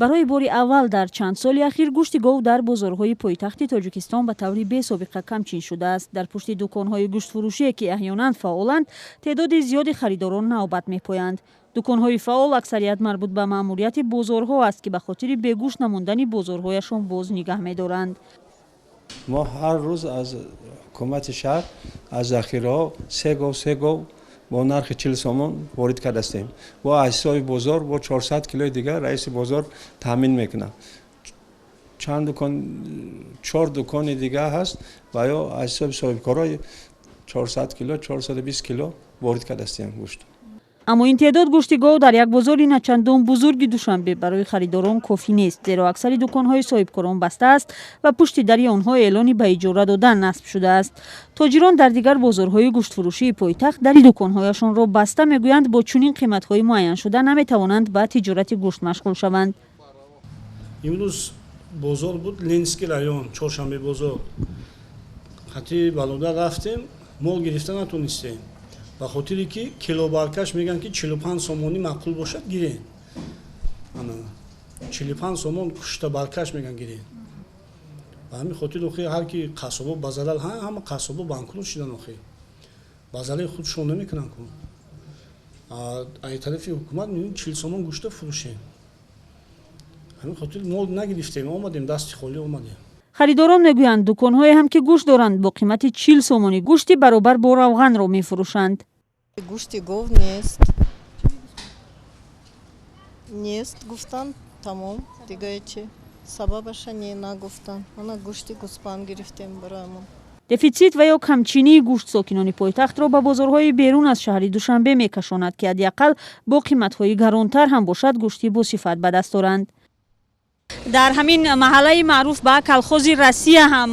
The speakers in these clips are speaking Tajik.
Барои бори аввал дар чанд соли ахир гӯшти гов дар бозорҳои пойтахти Тоҷикистон ба таври бесобиқа камчин шудааст. Дар пушти дуконҳои гӯштфурӯшие, ки аҳёнан фаъоланд, теъдоди зиёди харидорон навбат мепоянд. Дуконҳои фаъол аксарият марбут ба маъмурияти бозорҳо аст, ки ба хотири бегӯшт намондани бозорҳояшон боз нигаҳ медоранд. Мо ҳар рӯз аз ҳукумати шаҳр аз захираҳо се гов, се гов бо нархи 40 сомон ворид кардастем. Бо аз ҳисоби бозор бо 400 килои дигар раиси бозор таъмин мекунад. Чанд дукон, чор дукони дигар ҳаст ва ё аз ҳисоби соҳибкорҳо 400 кило, 420 кило ворид кардастем гӯшт. Аммо ин теъдод гӯшти гов дар як бозори начандон бузурги Душанбе барои харидорон кофӣ нест, зеро аксари дуконҳои соҳибкорон баста аст ва пушти дари онҳо эълони ба иҷора додан насб шудааст. Тоҷирон дар дигар бозорҳои гӯштфурӯшии пойтахт дари дуконҳояшонро баста, мегӯянд, бо чунин қиматҳои муайяншуда наметавонанд ба тиҷорати гӯшт машғул шаванд. Имрӯз бозор буд, Ленинский район, Чоршанбе бозор. Хати балода рафтем, мол гирифта натонистем, ба хотире ки килобаркаш мегӯянд, ки 45 сомонӣ маъқул бошад, гирен. 45 сомон кушта баркаш мегӯянд, гирен. Ба ҳамин хотир, охи, ҳар ки қассобо ба зарар, ҳама қассобо банкрот шидан. Охи, ба зарари худшон намекунанд ку. Ай тарафи ҳукумат мебинем, 40 сомон гӯшта фурӯшем. Ҳамин хотир мол нагирифтем, омадем, дасти холӣ омадем. Харидорон мегӯянд, дуконҳое ҳам ки гӯшт доранд, бо қимати 40 сомонӣ гӯшти баробар бо равғанро мефурӯшанд. Гӯшти гов нест, нест гуфтанд, тамом. Дигар чи сабабаша не нагуфтанд. Ана гӯшти гӯспанд гирифтем бароямон. Дефитсит ва ё камчинии гӯшт сокинони пойтахтро ба бозорҳои берун аз шаҳри Душанбе мекашонад, ки ҳадди ақал бо қиматҳои гаронтар ҳам бошад, гӯшти босифат ба даст доранд. Дар ҳамин маҳаллаи маъруф ба Колхози Россия ҳам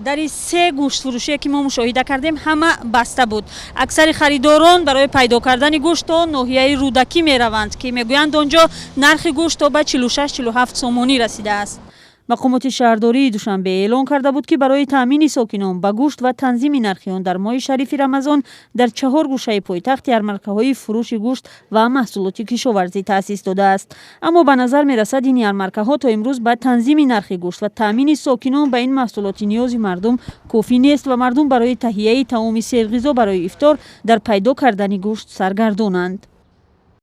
дари се гӯштфурӯшие, ки мо мушоҳида кардем, ҳама баста буд. Аксари харидорон барои пайдо кардани гӯшт то ноҳияи Рӯдакӣ мераванд, ки мегӯянд, он ҷо нархи гӯшт то ба 46-47 сомонӣ расидааст. Мақомоти шаҳрдории Душанбе эълон карда буд, ки барои таъмини сокинон ба гӯшт ва танзими нархи он дар моҳи шарифи Рамазон дар чаҳор гӯшаи пойтахт ярмаркаҳои фурӯши гӯшт ва маҳсулоти кишоварзӣ таъсис додааст. Аммо ба назар мерасад, ин ярмаркаҳо то имрӯз ба танзими нархи гӯшт ва таъмини сокинон ба ин маҳсулоти ниёзи мардум кофӣ нест ва мардум барои таҳияи таоми серғизо барои ифтор дар пайдо кардани гӯшт саргардонанд.